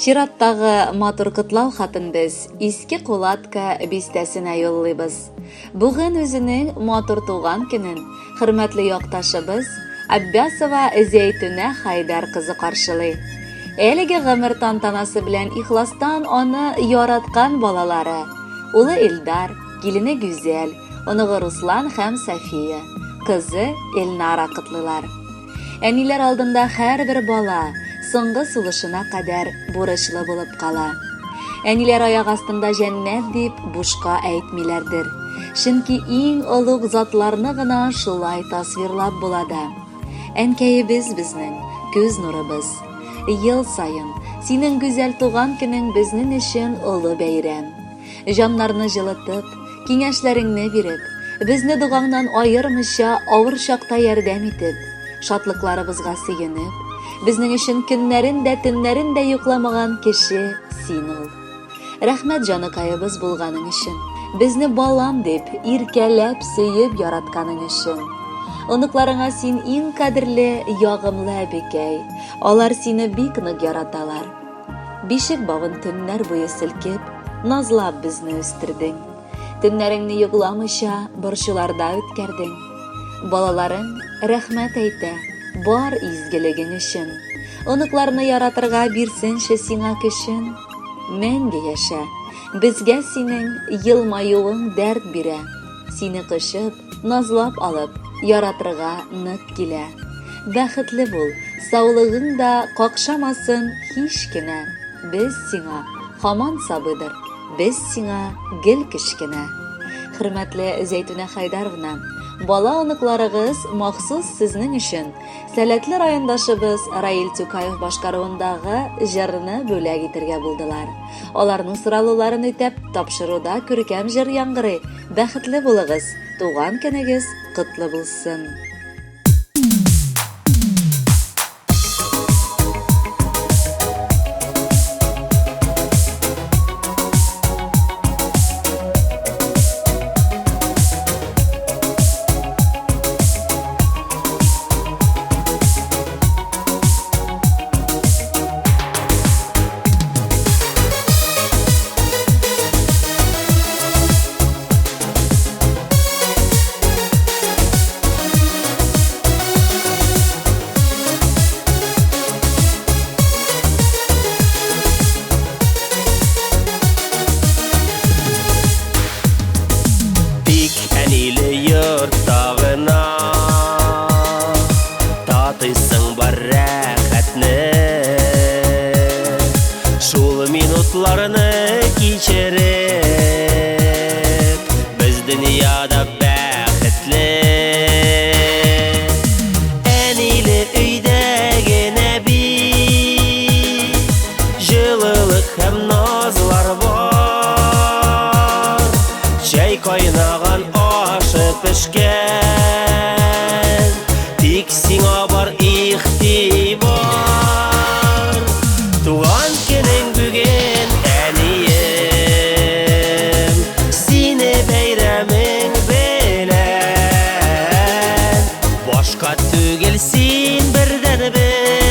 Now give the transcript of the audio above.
Чираттагы матур котлау хатын без Иске Кулатка бистәсенә юллыйбыз. Бүген үзенең матур туган көнен хөрмәтле якташыбыз Аббясова Зәйтүнә Хайдар кызы каршылый. Әлеге гомер тантанасы белән ихластан аны яраткан балалары, улы Илдар, килене Гүзәл, оныгы Руслан һәм София, кызы Эльнара котлыйлар. Әниләр алдында һәрбер бала соңгы сулышына кадәр бурычлы булып кала. Әниләр аяк астында җәннәт дип бушка әйтмиләрдер. Чөнки иң олуг затларны гына шулай тасвирлап була да. Әнкәебез безнең, күз нурыбыз. Ел саен синең гүзәл туган көнең безнең өчен олы бәйрәм. Җаннарны җылытып, киңәшләреңне биреп, безне догаңнан аермыйча авыр чакта ярдәм итеп, шатлыкларыбызга сөенеп, безнең өчен көннәрен дә, төннәрен дә йокламаган кеше син ул. Рәхмәт җаныкаебыз булганың өчен, безне балам дип, иркәләп, сөеп яратканың өчен. Оныкларыңа син иң кадерле, ягымлы әбекәй. Алар сине бик нык яраталар. Бишек бавын төннәр буе селкеп, назлап безне үстердең. Төннәреңне йокламыйча борчуларда үткәрдең. Балаларың рәхмәт әйтә бар изгелегең өчен. Оныкларны яратырга бирсенче сиңа көчен. Мәңге яшә. Безгә синең елмаюың дәрт бирә. Сине кочып, Назлап алып, яратырга нык килә. Бәхетле бул, саулыгың да какшамасын һич кенә. Без сиңа һаман сабыйдыр, без сиңа гел кечкенә. Хөрмәтле Зәйтүнә Хайдаровна, бала-оныкларыгыз махсус сезнең өчен сәләтле райондашыбыз Раил Тюкаев башкаруындагы җырны бүләк итергә булдылар. Аларның соралуларын үтәп, тапшыруда күркәм җыр яңгырый. Бәхетле булыгыз, туган көнегез котлы булсын! Тик әниле йортта гына Татыйсың бар рәхәтне. Шул минутларны кичереп, Без дөньяда бәхетле. Әниле өйдә генә бит Җылылык һәм назлар бар. Чәй кайнаган, ашы пешкән, Тик сиңа бар игътибар. Туган көнең бүген, әнием, Сине бәйрәмең белән. Башка түгел син бердәнбер.